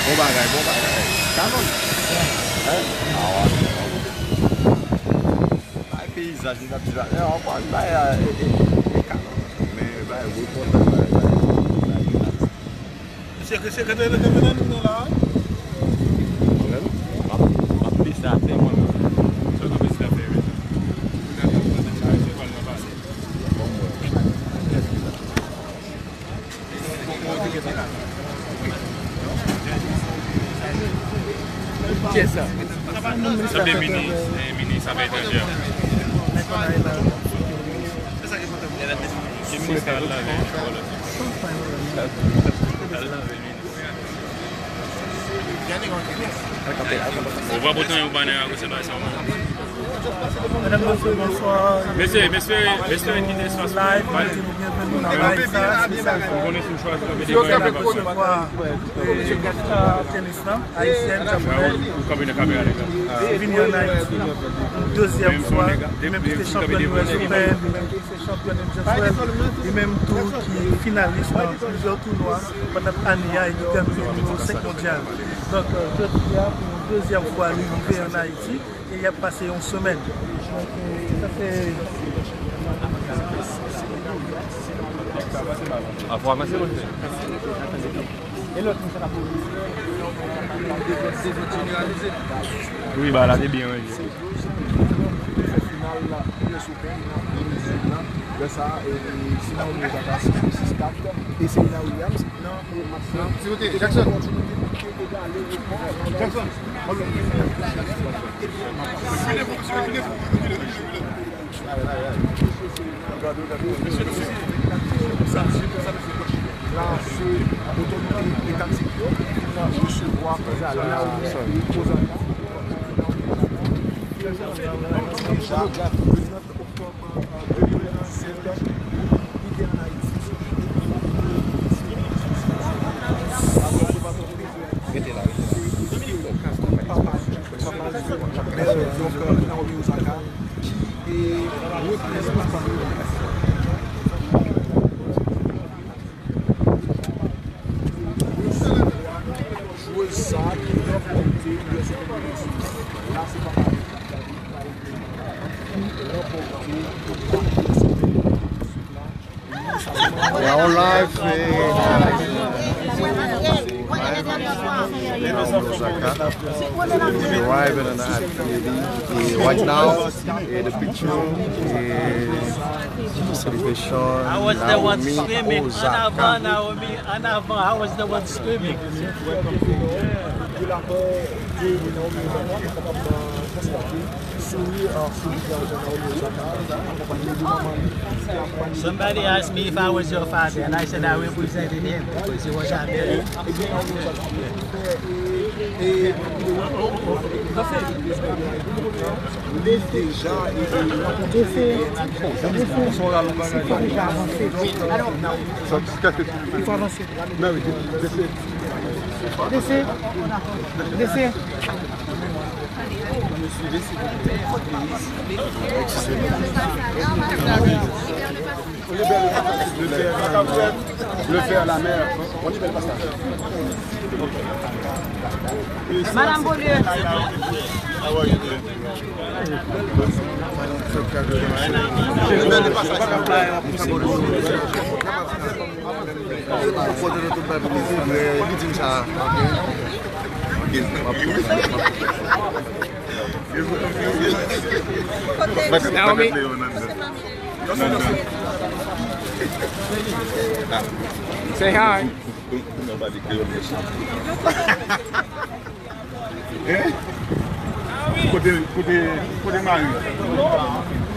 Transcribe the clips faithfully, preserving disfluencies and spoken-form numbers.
Bon bagay, bon bagay. Canon. Hein? Ay, peyizaj, li t ap di la. Lè w pral bay, e, e, e, e Canon. Men, bay, wi, kontan, bay, bay, bay. Mesye, ke se kote le kamera nou nan la? Mwen menm, m ap, m ap pese atè mwen menm. Sèlman pese atè, wi. Kiyès sa? Sa se minis, eh, minis afè etranjè. Ki minis ka al lave? Ou pa pote yon banè akoz se bagay sa, man. Medam, mesye, bonswa. Mesye, mesye, mesye, kite espas la. Live, nou di nou byenveni nan live sa, espesyal. Ou konnen si m chwazi kanpe devan, e laba. Mesye, eh, tenis lan, ayisyèn, japonè. Ou kanpe nan kamera, nèg la. Vini ann Ayiti. Dezyèm fwa, li menm ki te chanpyòn U S Open, li menm ki se chanpyòn M J S World, li menm tou ki finalis nan plizyè tounwa pandan ane a e ki tèmine nimewo senk mondyal. Donk, euh, jodi a, pou dezyèm fwa, li rive ann Ayiti e y ap pase yon semèn. Donk, euh, sa se Wi, bagay la te byen ranje. Final la, U S Open nan Venezuela. Lè sa, e, Simon Osaka, sis kat, e Serena Williams nan, nan, Jackson. Jackson. La, se otorite etatik yo ki vin resevwa Osaka. Deja, le neuf oktòb, euh, de mil vennsèt, li te ann Ayiti. Rete la, rete la. Papa, papa, Naomi Osaka, ki, e, reprezante jwez sa ki ranpòte U S Open. La, se papa ki ranpòte. We are on live, eh, Naomi Osaka is arriving at the, eh, right now, eh, the picture, eh, celebration, Naomi Osaka. Ann avan, Naomi, ann avan, I was the one screaming. De la part de Naomi Osaka, nou kapab, euh, konstate souri, euh, sou vizaj Naomi Osaka, akonpanye de manman li ki ap manifeste. Somebody asked me if I was your father, and I said I represented him, because he was out there. Ebyen, Naomi Osaka, e, e, li deja, e, e, rankontre. Sa, kèske Dese. Dese. Dese. Le fer, la mer. On y bèl pasaj. Madame Beaulieu. Foto nou tout bay pou li, li di m sa. Naomi. Say hi. Hein? Kote, kote, kote mari?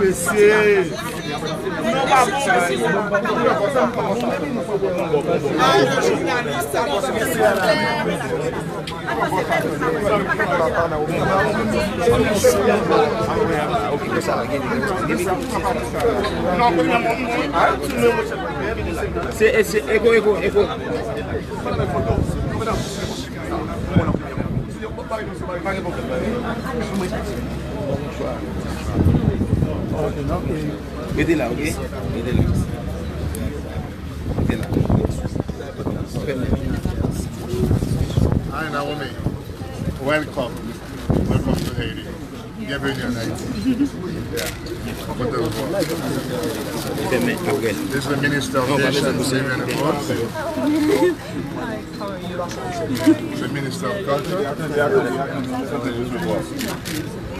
Mesye. Se, se, eko, eko, eko. Rete la, ok? Rete la. Rete la. Hi, Naomi. Welcome. Welcome to Haiti. Bienvenue en Haïti. Yeah. Content de voir. This is the Minister of Nations, Vivian Edwards. The Minister of Culture. Content de voir.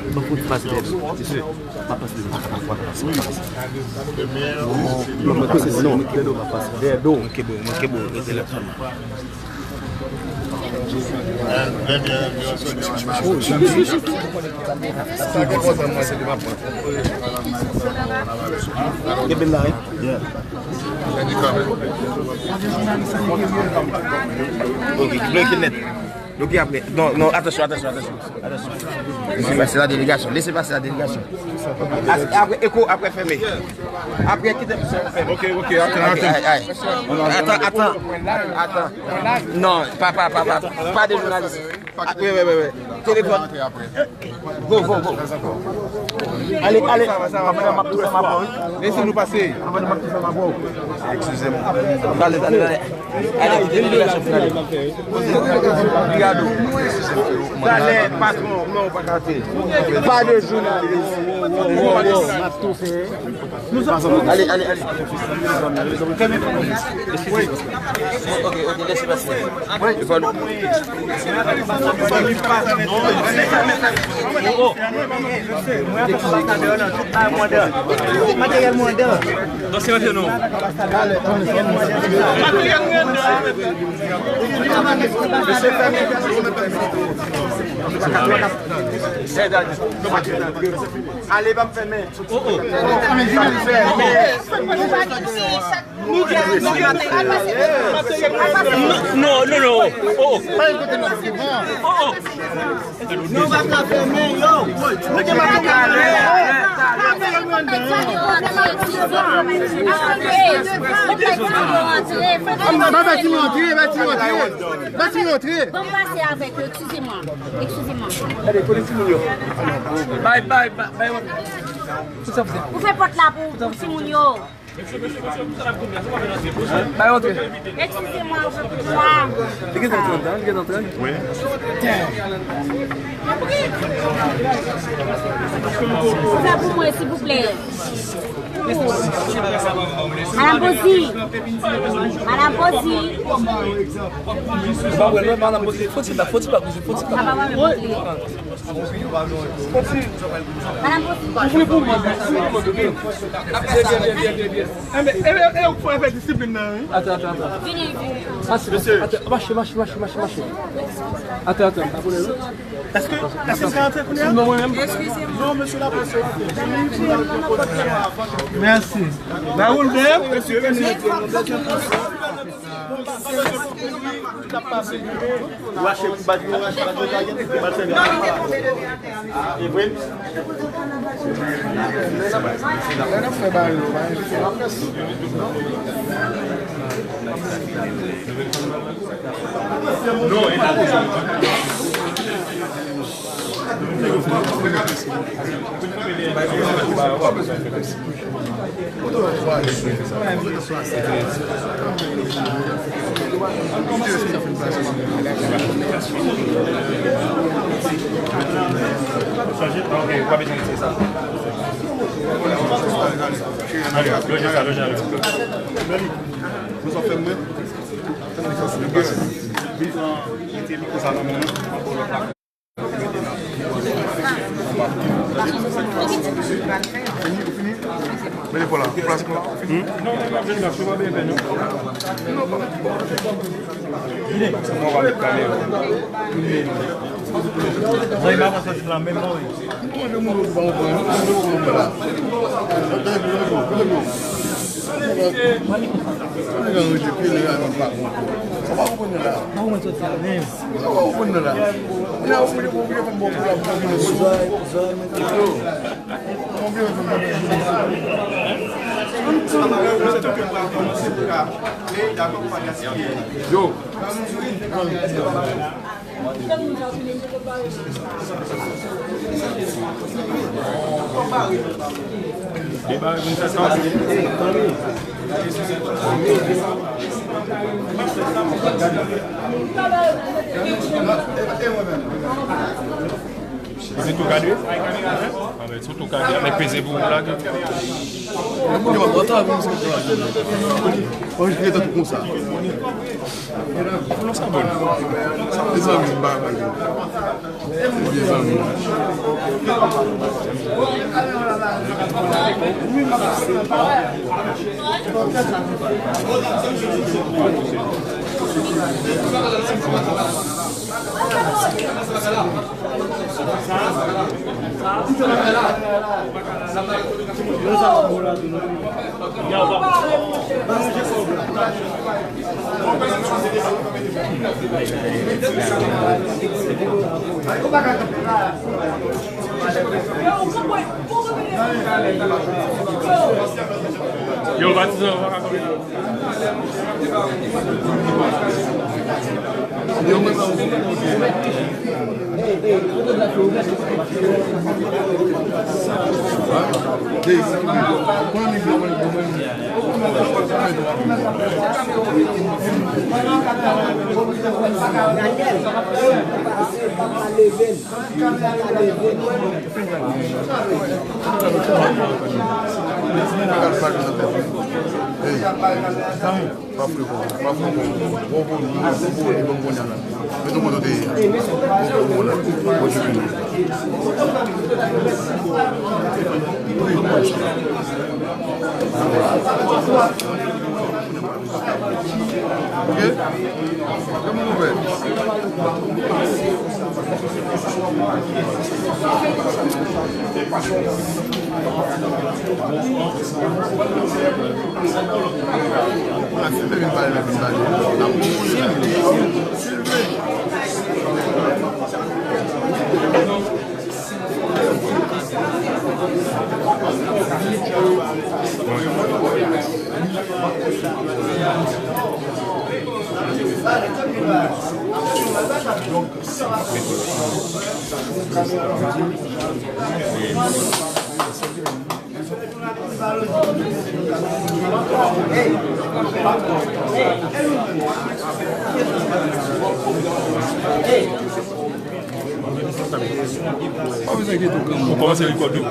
Mwen fout pase dèyè do. Mesye, pa pase dèyè do. Pa pase, pa pase, pa pase. Non, non, mwen pase, non, mwen pase dèyè do. Mwen kebe, mwen kebe, rete la. Kebe m la, wi. Ok, bloke nèt. Bloke apre. Non, non, atansyon, atansyon, atansyon. Atansyon. Lese pase la delegasyon. Lese pase la delegasyon. As-, apre, eko, apre fèmen. Apre, kite fèmen. Ok, ok, atann, atann. Ay, ay. Atann, atann. Atann. Non, pa, pa, pa, pa. Pa de jounalis. Ah, wi, wi, wi, wi. Telefòn. Go, go, go. Ale, ale. Madanm ap toufe m avè w, wi. Lese nou pase. Madanm ap toufe m avè w. Eskize m. Ale, ale, ale. Ale, kite delegasyon fin ale. Obrigado. Talè, patwon, non, ou pa ka te. Pa de jounalis. Jounalis. Ale, ale, ale. Fèmen pòt la. Ok, ok, lese pase. Wi. Mwen ap pase nan deyò la, tout bagay mwen andan. Tout materyèl mwen andan. Non, se mwen, non. Materyèl mwen andan. Ale, pa m fèmen. Oh, oh. Non, non, non. Oh, oh. Oh, oh. Nou pa ka fèmen, yo. Nou gen materyèl. Ba, ba timoun antre, ba timoun antre. Ba timoun antre. Bon, pase avèk yo, excusez-moi. Excusez-moi. Gade, kote timoun yo? Bay, bay, bay, bay. Ou fè pòt la pou, pou timoun yo. Bay antre. Excusez-moi, je peux voir. Li gentan antre, li gentan antre. Wi. Sa pou mwen, silvouplè. Madanm Pozi. Madanm Pozi. Ba wè, non, madanm Pozi. Fò ti bak, fò ti bak, fò ti bak. Sa pa mwen, Pozi. Madanm Pozi. Ou vle pou mwen, ou vle pou mwen. Byen, byen, byen, byen, byen. Enben, e, e, e, ou fè disiplin nan, wi. Atann, atann, atann. Vini, vini. Mache, mache, mache, mache, mache, mache. Atann, atann. Èske, èske se antre kounye a? Non, mwen menm. Non, mesye la. Mèsi. Ba woul deyò. Rache pou bat yo, rache bat yo, rache bat yo. E vre. Chanje? Ah, ok, pa bezwen retire sa. Ale, loje sa, loje sa. Mete mikwo sa nan men mwen. Fini, fini. Mete mikwo la. Plas la. Hmm? Non, non, non, non, non, non. Mwen pa konn sòti la menm non. Mwen gen moun yo ki pa konprann. Mwen gen moun yo ki pa konprann. Mwen gen moun yo ki pa konprann. Sa pa konprann la. Mwen pa konprann la. Mwen pa konprann la. Mwen pa konprann la. Mwen pa konprann la. Yo. Deba vin fè sa. Se tou gade? Ah, ben, se tou gade. Nèg peze pou ou lage. Moun yo ap antre avè m, se konsa. Mwen rete tou konsa. Non, sa bon. Mezanmi, m pa bay. Mezanmi. Yo, patizan, w ap ka kanpe. Hey, pa fre, pa fre, pa fre. Bon, bon, bon, bon, bon, bon, bon, bon, bon. Mete w kote w te ye a. Bon, bon, bon, bon, bon. Bon, bon, bon. Ok? Kòman nou fè? Silve vin pale la, vin pale. Silve. Pa bezwen enkyete w granmoun. Ou kòmanse rekòde wi.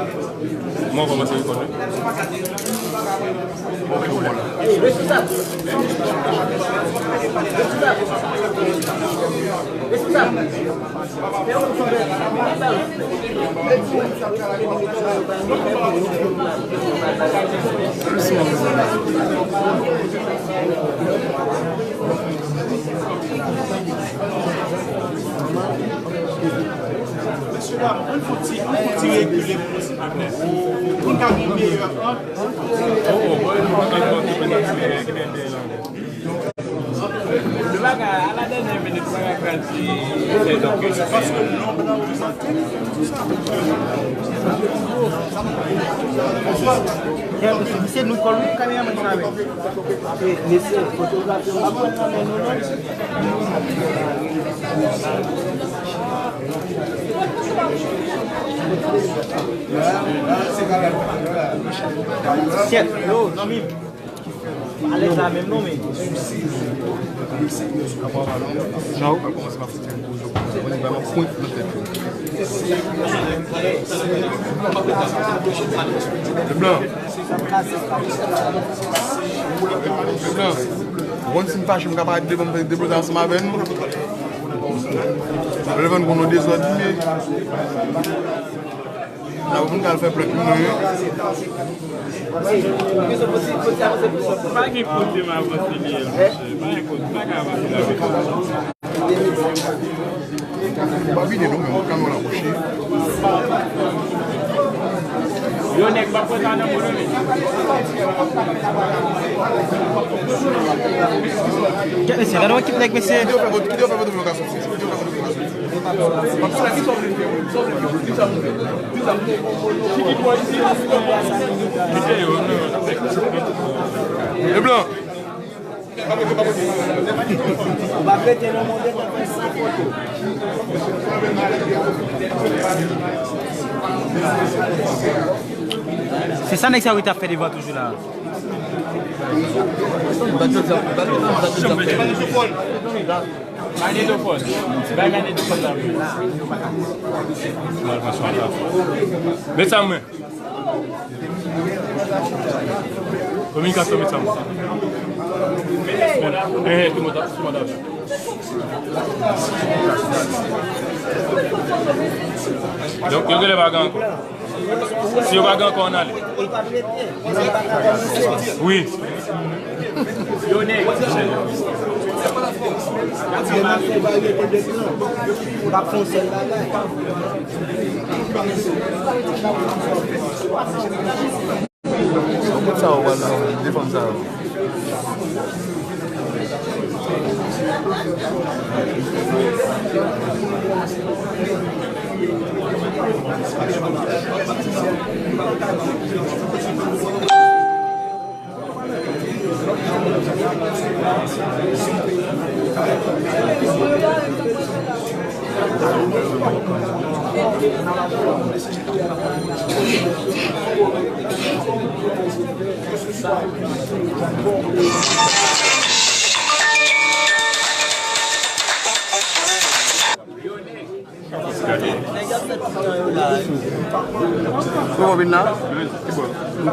Mwen kòmanse rekòde wi. Ok, bon la. Mesye dam, ann fè ti, ann fè ti rekile pou nou, silvouplè. Pou n ka gen meyè ant. Misye nou kòl wi, kameramann sa avè. Mesye, fotografi yo pa pran nan men nou non. Kèt, yo, zanmi m. Alèz la menm non, men. Non. Blan. Blan. Ou konn si m fache, m ka parèt devan, m fè deblozay ansanm avè nou. Relevan konn nou dezòd li ye. N ap vin kal fè plent nou ye. Pa gen kote m avanse li ye, monchè. Pa gen kote, m pa ka avanse avèk li. Pa vide non, men kamyon la kouche. Yo, nèg, pa pran sa nan men w non, men. Kèt mesye, gade yon ekip nèg, mesye. Kite yo fè foto, kite yo fè foto pwovokasyon. E blan. Se sa nèg sa yo t ap fè devan toujou la. Magnetofòn. Bay magnetofòn la. Met sa mwen. Kominikasyon met sa mwen. Eh, tout moun ta, tout moun ta. Donk, yo genlè pa gen ankò. Si yo pa gen ankò, ann ale. Wi. Kot sa yo pral nan de fanm sa yo? Pran vin la.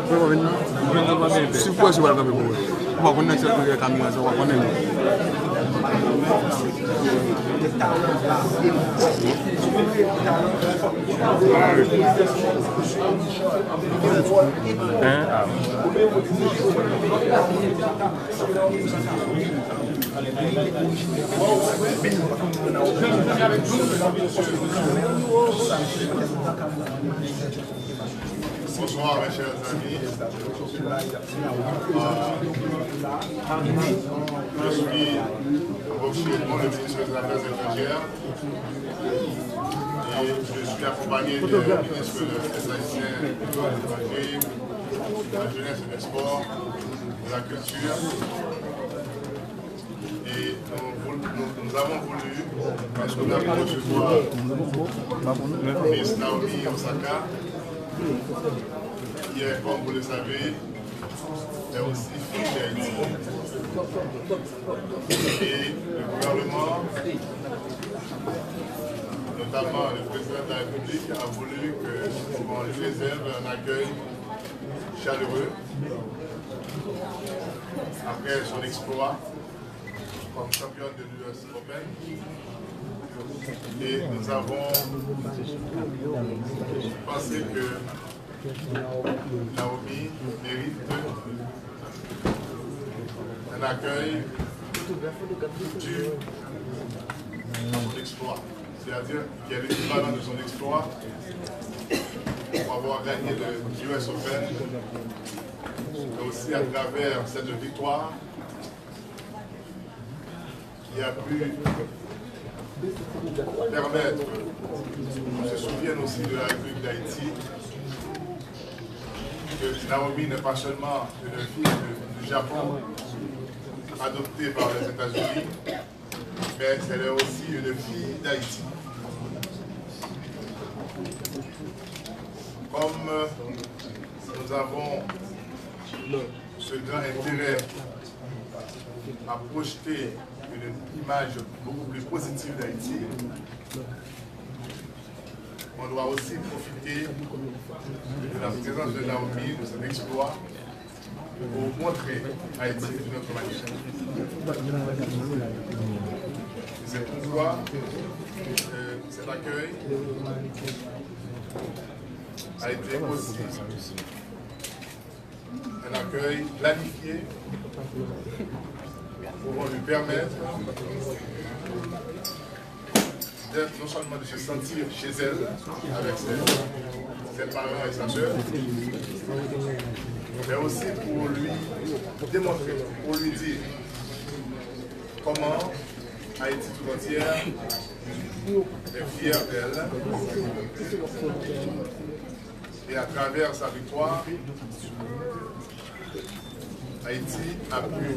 Pran vin la. Si w kwè si w al kanpe pou ou. Ou pa konn nèg sèl kote kamyon sa, ou pa konnen li. Hein? Ah. Bonsoir, mes chers amis. Euh, je suis Roxy Edmond, le ministre des Affaires étrangères. Et je suis accompagné du ministre des Haïtiens de l'étranger, de la jeunesse et des sports, de la culture. Et nous, voul- nous- nous avons voulu, parce que nous avons reçu Miss Naomi Osaka, qui est, comme vous le savez, est aussi fille d'Haïti. Et le gouvernement, notamment le président de la République, a voulu que on lui réserve un accueil chaleureux après son exploit comme championne de l'U S Open. Et nous avons pensé que Naomi mérite un accueil digne de son exploit. C'est-à-dire qu'il y a l'équivalent de son exploit pour avoir gagné le U S Open, mais aussi à travers cette victoire, il y a plus permettre qu'on se souvienne aussi de la République d'Haïti, que Naomi n'est pas seulement une fille de- du Japon, adoptée par les États-Unis, mais elle est aussi une fille d'Haïti. Comme nous avons ce grand intérêt à projeter une image beaucoup plus positive d'Haït, on doit aussi profiter de la présence de Naomi, de son exploit, pour montrer Haïti d'une autre manière. C'est pourquoi, euh, cet accueil a été aussi un accueil planifié pouvant lui permettre d'être, non seulement de se sentir chez elle, avec ses, ses parents et sa sœur, mais aussi pour lui démontrer, pour lui dire comment Haïti tout entière est fière d'elle. Et à travers sa victoire, Haïti a pu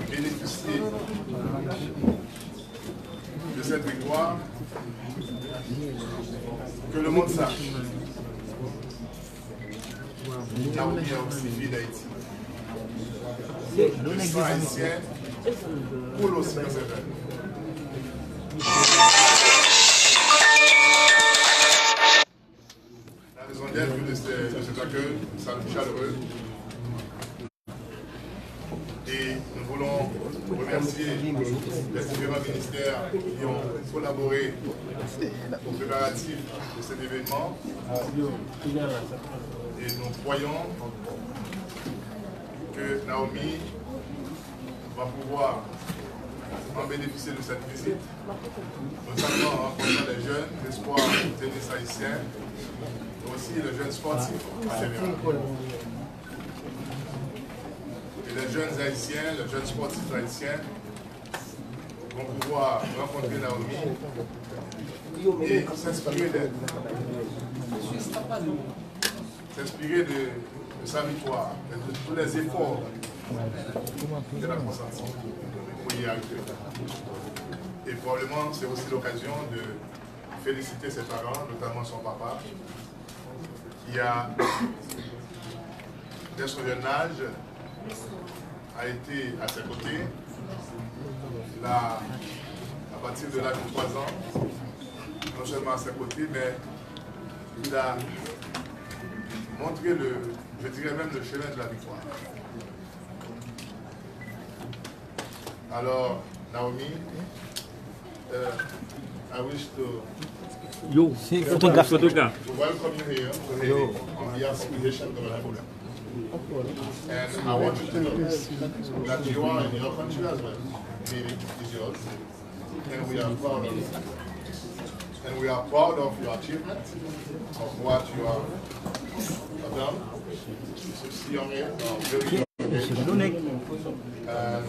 bénéficier de cette victoire. Que le monde sache, Naomi a aussi fille d'Haïti. Le sang haïtien coule aussi dans ses veines. La raison d'être de ce- de cet accueil, salut chaleureux. Et nous voulons remercier les différents ministères qui ont collaboré aux préparatifs de cet événement. Et nous croyons que Naomi va pouvoir en bénéficier de cette visite, notamment en rencontrant les jeunes espoirs du tennis haïtien, mais aussi les jeunes sportifs en général. Et les jeunes haïtiens, les jeunes sportifs haïtiens vont pouvoir rencontrer Naomi et s'inspirer d'elle. S'inspirer de, de sa victoire, de tous les efforts qu'elle a consentis pour y arriver. Et probablement, c'est aussi l'occasion de féliciter ses parents, notamment son papa, qui a, dès son jeune âge, a été à ses côtés. Là, à partir de l'âge de trois ans, non seulement à ses côtés, mais il a montré le, je dirais même le chemin de la victoire. Alors, Naomi, uh, I wish to Yo, fotograf. to welcome you here to Haiti on behalf of the Haitian government. And I want you to know that you are in your country as well. Haiti is yours. And we are proud of you. And we are proud of your achievement, of what you have done. This young age, uh, very young age. And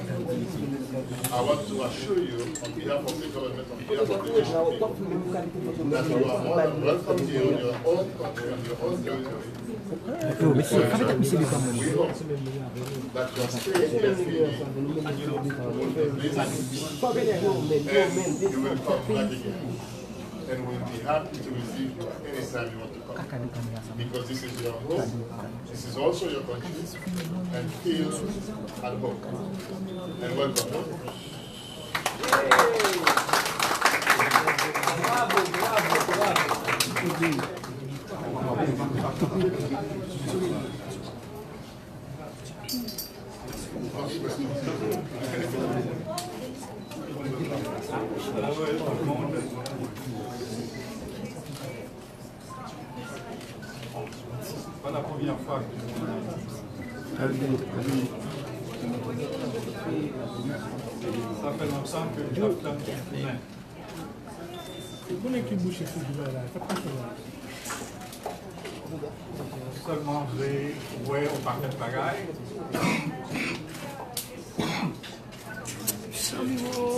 I want to assure you, on behalf of the government, on behalf of the Haitian people, that you are more than welcome here in your own country, on your own territory. We hope that your stay here will be pleasant, and you will come back again. And we'll be happy to receive you anytime you want to come. Because this is your home, this is also your country, and feel at home. And welcome. Pas la première fois que ça fait longtemps que je t'attends. Moun ki bouche figi mwen la, sa pase la. Sèlman vle wè yon pakèt bagay.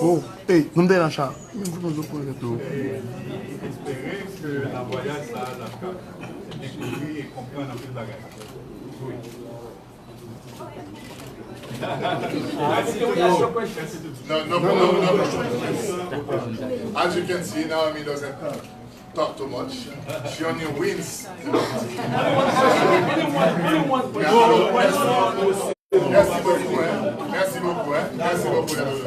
Oh, hey, nou m te nan cha. Men fout mwen zo pou regrèt tou. Espere ke nan vwayaj sa a, n ap ka dekouvri e konprann anpil bagay. No, no, no, no, no. As you can see, Naomi doesn't talk too much. She only wins. Merci beaucoup, hein. Merci beaucoup, hein. Merci beaucoup, Naomi.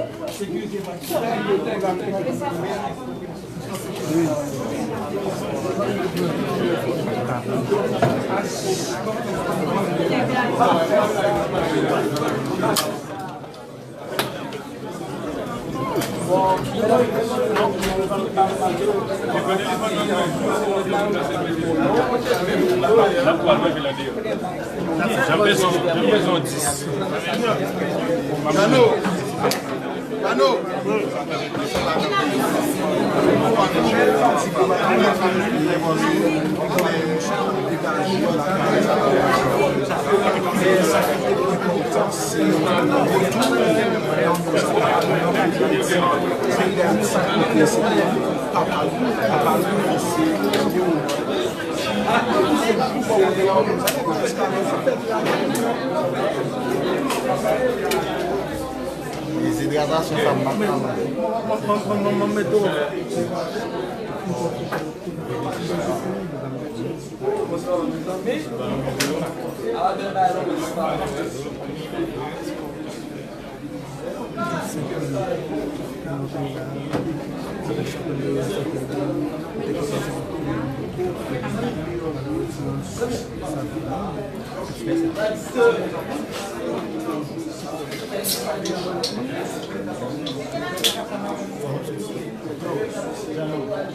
Dezidratasyon sa m pa ka manje.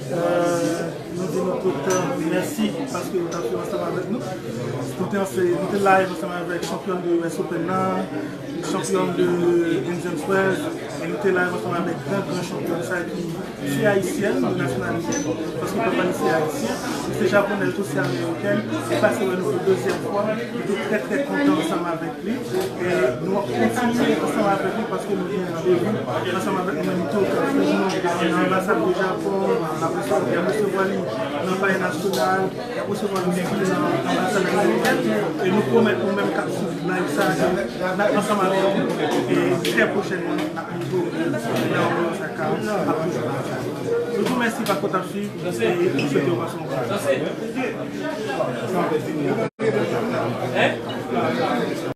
Euh, nou di nou tout, euh, mèsi paske nou t ap swiv ansanm avèk nou. Nou te anse-, nou te live ansanm avèk chanpyòn de U S Open nan, chanpyòn de Indian Wells, e nou te live ansanm avèk gran, gran chanpyòn sa ki se ayisyèn de nasyonalite, paske papa li se ayisyen, li se japonèz tou, se amerikèn, li pase wè nou pou dezyèm fwa, nou te trè, trè kontan ansanm avèk li. E nou ap kontinye ansanm avèk li paske nou gen randevou ansanm avèk nou menm tou, k ap swiv nou nan anbasad de Japon, n ap resevwa, y ap resevwa li nan Palè Nasyonal, y ap resevwa li nan anbasad amerikèn, e nou pwomèt nou menm k ap swiv live sa a ke n ap ansanm avèk nou, e trè pwochènman, n ap montre w nan yon sa ka ap toujou la. Nou di w mèsi paske w t ap swiv, e nou swete w pase yon bon